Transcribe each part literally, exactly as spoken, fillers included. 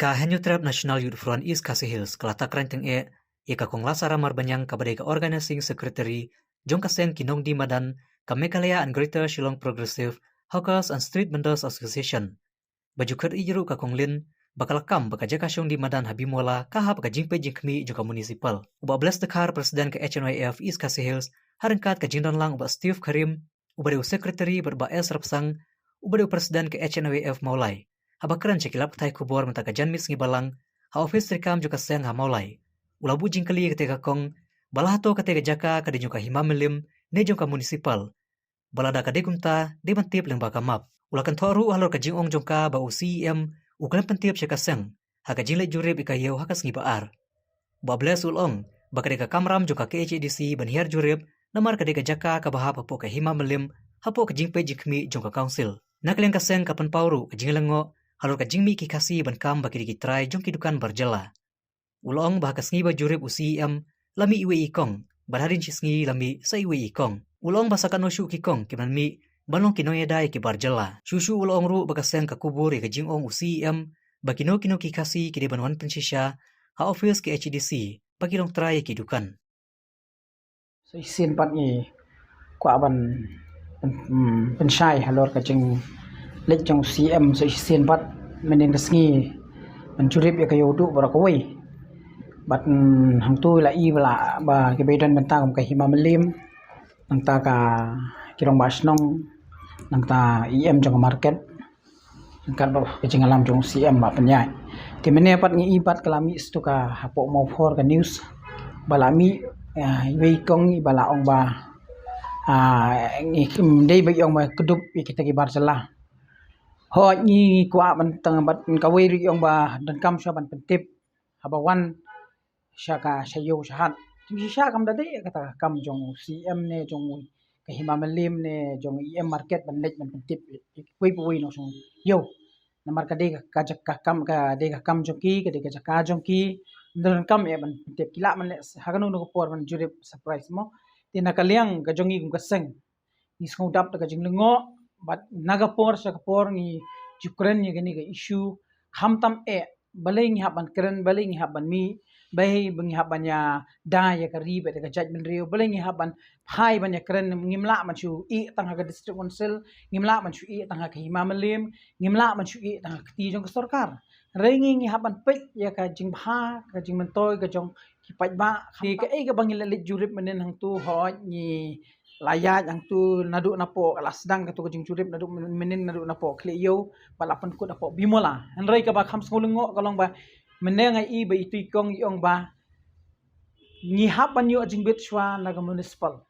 Ka Hynñiewtrep National Youth Front East Khasi Hills ka la takren tyngeh ïa ka Kong Lasara Marbaniang kaba dei ka Organizing Secretary jong ka seng ki nongdie madan ka Meghalaya and Greater Shillong Progressive Hawkers and Street Vendors Association. Ba ju khot ïa ruh ka Kong Lin ba ka la kam ba ka jaka shong die madan ha Bimula ka hap ka jingpeit jingkhmih jong ka municipal. U Bah Bless Dkhar, President ka H N Y F East Khasi Hills, ha ryngkat ka jingdon lang u Bah Steve Karim, uba dei u Secretary, bad Bah S Rapsang, uba dei u President ka H N Y F Mawlai, haba kren sha ki lad pathai khubor mynta ka janmiet sngi Balang ha ophis treikam jong ka seng ha Mawlai, u la buh jingkylli ïa katei ka kong ba la hato katei ka jaka ka dei jong ka Hima Mylliem ne jong ka municipal, ba lada ka dei kumta dei ban tip lyngba ka map. U la kynthoh ruh halor ka jingong jong ka ba u C E M u khlem pyntip sha ka seng ha ka jingleit jurip ïa ka ïew ha ka sngi ba ar. Bah Bless u la ong ba ka dei ka kamram jong ka K H A D C ban hiar jurip, namar ka dei ka jaka kaba hap hapoh ka Hima Mylliem hapoh ka jingpeit jingkhmih jong ka council. Na ka liang ka seng ka pynpaw ruh ka jinglyngngoh halor ka jingmih ki Khasi ban kam ba ki dei ki trai jong ki dukan bar jylla. U la ong ba ha ka sngi ba jurip u C E M la mih iwei i kong, bad hadien shi sngi la mih sa iwei i kong. U la ong ba sa katno shuh ki kong ki ban mih ban long ki nongïada ïa ki bar jylla. Shuh shuh u la ong ruh ba ka seng ka kubur ïa ka jingong u C E M ba kino kino ki Khasi ki dei ban wan pynshisha ha ophis K H A D C ba ki long trai ïa ki dukan. Sa shisien pat ngi kwah ban pyn-, mm, pynshai halor ka jingleit jong u C E M sa shisien pat mynnin ka sngi ban jurip ïa ka ïew duh baroh kawei. Bad, mm, hangtu la i ba la, ba ki ba don bynta kum ka Hima Mylliem, nangta ka ki rangbah shnong, nangta E M jong ka market, ryngkat bad ka jingïalam jong u C E M ba pynïaid. Te mynne pat ngi i pat ka la mih sha ka hapoh Mawphor ka news ba la mih, ah, iwei i kong iba la ong ba, ah, ngi, mm, dei ba i ong ba kdup ïa kita ki bar jylla. Hooid ngi kwah ban tang bad kawei ruh i ong ba donkam shuwa ban pyntip haba wan sha ka sha ïew sha hat. Jingshisha kam da dei kata ka kam jong u C E M ne jong u ka Hima Mylliem ne jong E M market ban leit ban pyntip ïa kiwei pa wei nongshong ïew. Namar ka dei ka, ka jaka kam, ka dei ka kam jong ki, ka dei ka jaka jong ki. Donkam eh ban pyntip, ki lah ban leit ha kano kano ka por ban jurip surprise mo. Te na ka liang ka jong ngi kum ka seng ngi sngewdap da ka jinglyngngoh, bad na ka por sha ka por ngi ju kren ïa kane ka issue, khamtam eh, balei ngi hap ban kren, balei ngi hap ban mih, balei ba ngi hap ban ïada ïa ka ri bad ïa ka jaitbynriew, balei ngi hap ban phai ban ïa kren, ngim lah ban shu ïeh tang ha ka district council, ngim lah ban shu ïeh tang ha ka Hima Mylliem, ngim lah ban shu ïeh tang ha ka kti jong ka sorkar. Hynrei ngi, ngi hap ban peit ïa ka jingbha, ka jingmyntoi ka jong ki paidbah. Te kaei kaba ngi la leit jurip mynnin hangtu, hooid ngi la ïaid hangtu naduh napoh, la sdang katu ka jingjurip naduh mynnin naduh napoh Khlieh Ïew bad la pynkut hapoh Bimula. Hynrei kaba kham sngewlyngngoh ka long ba mynne nga i ba itu i kong i ong ba ngi hap ban ïoh jingbit shuwa na ka municipal.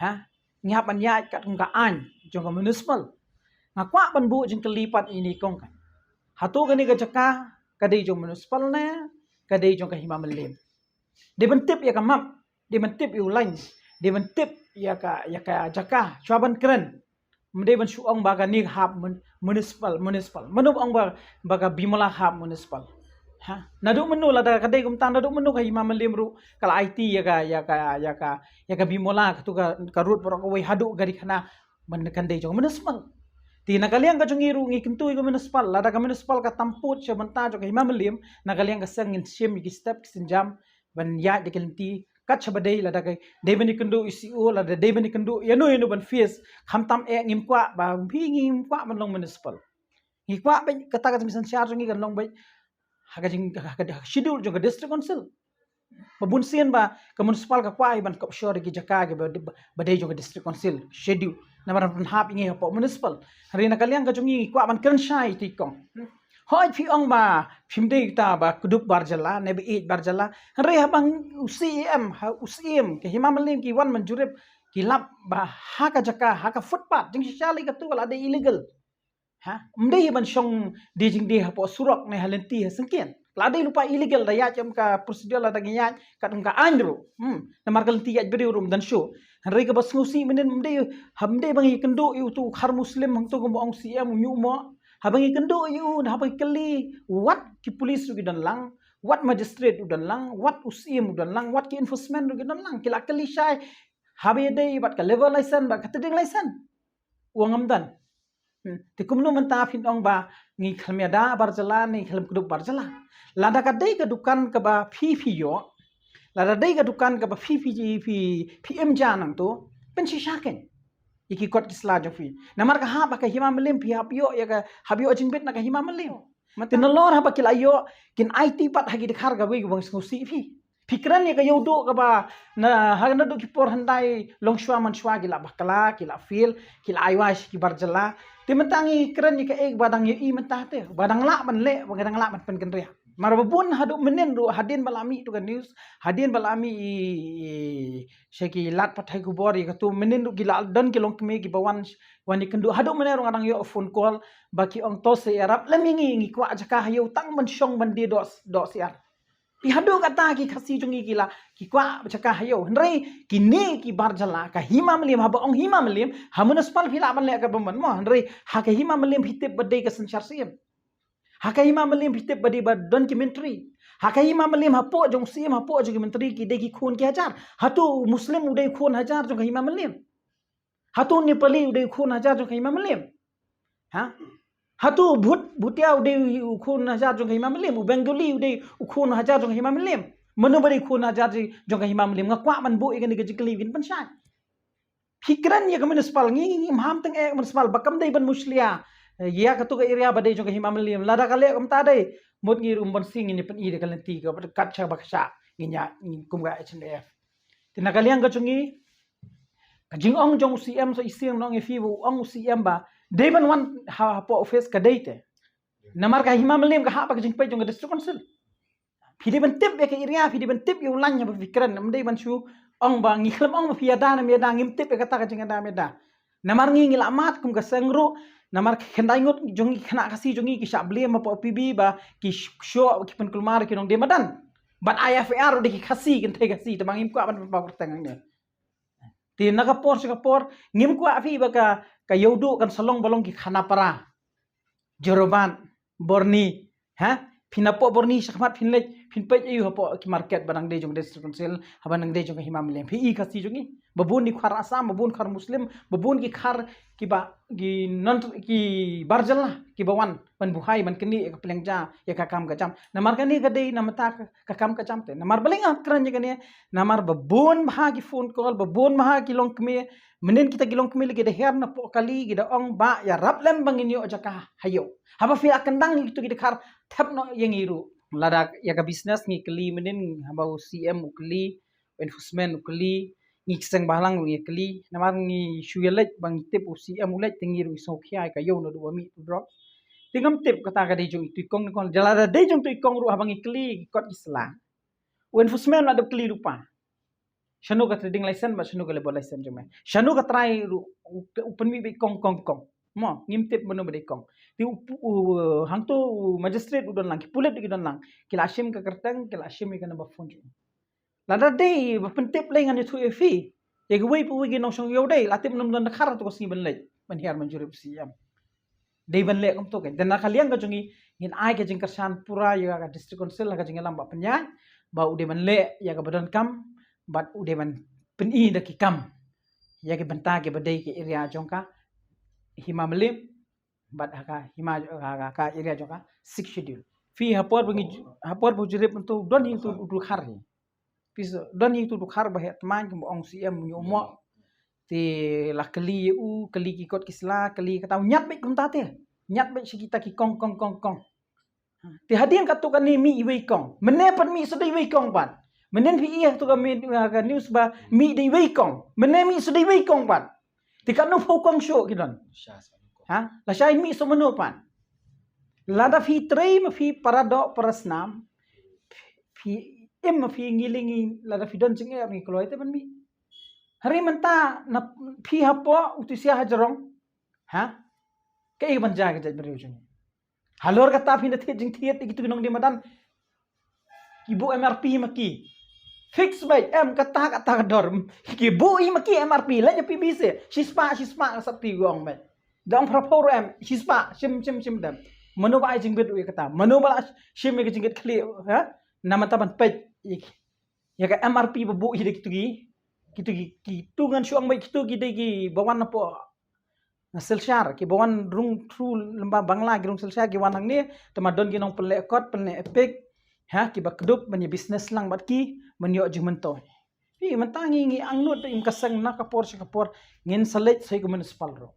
Ha? Ngi hap ban ïaid katkum ka aiñ jong ka municipal. Nga kwah ban buh jingkylli pat ïa ini i kong kan. Hato kane ka jaka ka dei jong municipal ne ka dei jong ka Hima Mylliem? Dei ban tip ïa ka map, dei ban tip ïa u lain, dei ban tip ïa ka, ïa ka jaka, shuwa ban kren. Ym dei ban shu ong ba kane ka hap mun-, municipal, municipal. Mano ba ong ba, ba ka Bimula hap municipal? Ha? Naduh mynno lada ka dei kumta, naduh mynno ka Hima Mylliem ruh ka la aiti ïa ka, ïa ka, ïa ka, ïa ka Bimula, katu ka, ka road baroh kawei haduh Garikhana, ban kan dei jong municipal. Te na ka liang ka jong ngi ruh ngi kyntu ïa ka municipal, lada ka municipal ka tam pud sha bynta jong ka Hima Mylliem, na ka liang ka seng ngin shim ïa ki step ki sienjam ban ïaid da ki lynti kat shaba dei, lada ka dei ban ïakynduh ïa C E O, lada dei ban ïakynduh ïano ïano ban face, khamtam eh ngim kwah ba phi, ngim kwah ban long municipal. Ngi kwah ba kata ka jingmynsynshar jong ngi kan long ba ha ka jing, ha ka, ha ka schedule jong ka district council. Ba bun sien ba ka municipal ka kwah ban kop shor ki jaka ki ba, ba dei jong ka district council schedule. Namar ban hap ïa ngi hapoh municipal. Hynrei na ka liang ka jong ngi ngi kwah ban kren shai ïa i kong. Hooid phi ong ba phim dei ta ba kdup bar jylla ne ba ïeit bar jylla. Hynrei haba u C E M, ha u C E M ka Hima Mylliem ki wan ban jurip, ki lap ba ha ka jaka, ha ka footpath, jingshisha lei katu ka la dei illegal. Ha? Ym dei ban shong die jingdie hapoh surok ne ha lynti ha syngkien. La dei lypa illegal, da ïaid kum ka procedure, lada ngi ïaid katkum ka aiñ ruh. Hmm. Namar ka lynti ïaid briew ruh ym don shuh. Hynrei kaba sngewsih mynnin ym dei, ha, ym dei ba ngi ïakynduh ïa utu u khar Muslim hangtu kumba ong C E M u ñiuhmoh. Haba ngi ïakynduh ïa u, haba ngi kylli, wat ki police ruh ki don lang, wat magistrate ruh don lang, wat u C E M ruh don lang, wat ki enforcement ruh ki don lang. Ki la kylli shai haba ïadei bad ka labour license bad ka trading license. U ong ym don. Hmm. Te kumno mynta phin ong ba ngi khlem ïada bar jylla ne khlem kdup bar jylla. Lada ka dei ka dukan kaba phi phi ïoh. Lada dei ka dukan kaba phi phi phi phi im ja nangto. Pynshisha kein ïa ki kot ki sla jong phi. Namar ka hap ha ka Hima Mylliem phi hap ïoh ïa ka, hap ïoh jingbit na ka Hima Mylliem. Te nalor haba ki la ïoh kin aiti pat ha ki dkhar kawei kaba sngewsih phi. Phi kren ïa ka ïewduh kaba na ha naduh ki por hyndai longshuwa manshuwa ki la bakla, ki la fail, ki la ai wai sha ki bar jylla. Te mynta ngi kren ïa kaei ba dang ïohi mynta te, ba dang lah ban leh, ba dang lah ban pynkynriah. Namar ba bun haduh mynnin ruh hadien ba la mih tu ka news, hadien ba la mih i, i, sha ki lad pathai khubor ïa katu mynnin ruh ki la don ki longkmie kiba wan, wan ïakynduh. Haduh mynne ruh nga dang ïoh phone call ba ki ong to sa ïarap lem ïa ngi, ngi kwah jaka ha ïew tang ban shong ban die doh, doh syiar. Phi haduh kata ki Khasi jong ngi ki la, ki kwah jaka ha ïew. Hynrei kine ki bar jylla ka Hima Mylliem, haba ong Hima Mylliem, ha municipal phi lah ban leh kaba mon mo. Hynrei ha ka Hima Mylliem phi tip ba dei ka synshar siem. Ha ka Hima Mylliem phi tip ba dei ba don ki myntri. Ha ka Hima Mylliem hapoh jong siem, hapoh jong ki myntri ki dei ki khun ki hajar. Hato u Muslim u dei khun hajar jong ka Hima Mylliem. Hato u Nepali u dei khun hajar jong ka Hima Mylliem. Ha? Hato u Bhut, Bhutia u dei u khun hajar jong ka Hima Mylliem. U Bengali u dei u khun hajar jong ka Hima Mylliem. Mano ba dei khun hajar jong ka Hima Mylliem. Nga kwah ban buh ïa kane ka jingkylli kin pynshai. Phi kren ïa ka municipal, ngi, ngi, ngim ham teng eh municipal, ba kam dei ban mushlia. Eh, ïa katu ka area ba dei jong ka Hima Mylliem. Lada ka leh kumta dei, mut ngi ruh ban sing ngi pyn-i da ka lynti ka kat sha ba ka sha. Ngi nya, ngi kum ka H and F. Te na ka liang ka jong ngi, ka jingong jong u C M sa i sing nong i phi u ong u C M ba dei ban wan ha, hapoh office ka dei te. Namar ka Hima Mylliem ka hap ka jingpeit jong ka District Council. Phi dei ban tip ïa ka area, phi dei ban tip ïa u lain haba phi kren, ym dei ban shu ong ba ngi khlem ong ba phi ïada ne ym ïada, ngim tip ïa kata ka jingïada ym ïada. Namar ngi ngi la mad kum ka seng ruh, namar ka khyndai ngut jong ngi khynnah Khasi jong ngi ki shah blame hapoh P B ba ki sh-, shoh ki pynkulmar ki nongdie madan. Bad ai F I R ruh da ki Khasi, kynthei Khasi, te ba ngim kwah ban pynpaw kyrteng hangne. Te na ka por sha ka por, ngim kwah phi ba ka, ka ïewduh kan sa long ba long ki Khanapara, Jorabat, Borni, ha? Phin napoh Borni shakhmat phin leit, phin peit aiu hapoh ki market ba dang dei jong District Council, haba dang dei jong ka Hima Mylliem. Phi i Khasi jong ngi. Ba bun ki khar Assam, ba bun khar Muslim, ba bun ki khar kiba, ki non, ki bar jylla, kiba wan ban buhai, ban knieh ïa ka pliang ja, ïa ka kam ka jam. Namar kane ka dei na bynta ka, ka kam ka jam te. Namar balei nga kren ïa kane, namar ba bun bha ki phone call, ba bun bha ki longkmie, mynnin kita ki longkmie la ki da hiar napoh kali, ki da ong ba ïarap lem ba ngin ïoh jaka ha ïew. Haba phi la kyndang ïa kitu ki dkhar, thep noh ïa ngi ruh. Lada ïa ka business ngi kylli mynnin, haba u C M u kylli, u enforcement u kylli, ngi seng bhalang ruh ngi kylli, namar ngi shu ïa leit ba ngi tip u C M u leit te ngi ruh ngi sngewkhia ïa ka ïew naduh ba mih tu drok. Te ngam tip kata ka dei jong itu i kong ne kong, lada dei jong itu i kong ruh haba ngi kylli ki kot ki sla. U enforcement la dep kylli lypa. Shano ka trading license bad shano ka labour license jong me. Shano ka trai ruh u, u pynmih ba i kong kong kong. Mo, ngim tip mano ba dei kong. Te u, u, hangto u magistrate u don lang, ki pulit ki don lang. Ki la shim ka kyrteng, ki la shim ïa ka number phone jong u. Lada dei ba pyntip lei ngan ïathuh ïa phi. Ïa kiwei pa wei ki nongshong ïew dei, la tip nym don dkhar to ka sngi ban leit. Ban hiar ban jurip C M. Dei ban leh kumto kein. Te na ka liang ka jong ngi, ngin ai ka jingkyrshan pura ïa ka District Council ha ka jingïalam ba pynïaid, ba u dei ban leh ïa kaba donkam, bad u dei ban pyni da ki kam ïa ki bynta kiba dei ki area jong ka Hima Mylliem, bad ha ka Hima, ha ka, ka area jong ka Sixth Schedule. Phi ha por ba ngi, ha por ba u Jurip mynta u don hi utu u dkhar hi. Phi sa don hi utu u dkhar ba heh tmaiñ kumba ong C M u ñiuhmoh. Te la kylli ïa u, kylli ki kot ki sla, kylli kata, u ñiad beit kumta te. Ñiad beit sha kita ki kong kong kong kong. Te hadien katto katne mih iwei i kong. Mynne pat mih sa da iwei i kong pat. Mynne phi ïoh tu ka mi-, ka news ba mih da iwei i kong. Mynne mih sa da iwei i kong pat. Te katno phew kong shuh ki don. Ha? Lashai mih sa mano pat. Lada phi trei ma phi para doh para snam. Phi im ma phi ngi lyngngoh lada phi don jingeh ngi kloi te ban mih. Hynrei mynta na phi hapoh utu sha hajrong. Ha? Kaei ban jia ka jaitbynriew jong ngi. Halor kata phin da thied jingthied ïa kitu ki nongdie madan. Ki buh M R P ma ki. Fix beit em kata kata ka dor. Ki buh ïa ma ki M R P leit ïa P B C. Shispah shispah ka sopti u ong beit. Da ong phra phew ruh em shispah shim shim shim dem. Mano ba ai jingbit ruh ïa kata. Mano ba la shim ïa ka jingkit khlieh, ha? Namar ta ban peit ïa ki, ïa ka M R P ba buh ïa da kitu ki. Kitu ki, kitu ngan shu ong beit kitu ki dei kiba wan napoh na Silchar, kiba wan rung through lyngba Bangla, ki rung Silchar, ki wan hangne, te ma don ki nongpynleh kot, pynleh EPIC, ha, kiba kdup ban ïa business lang bad ki, ban ïoh jingmyntoi. Hi, mynta ngi, ngi angnud da im ka seng na ka por sha ka por, ngin sa leit sa ka municipal ruh.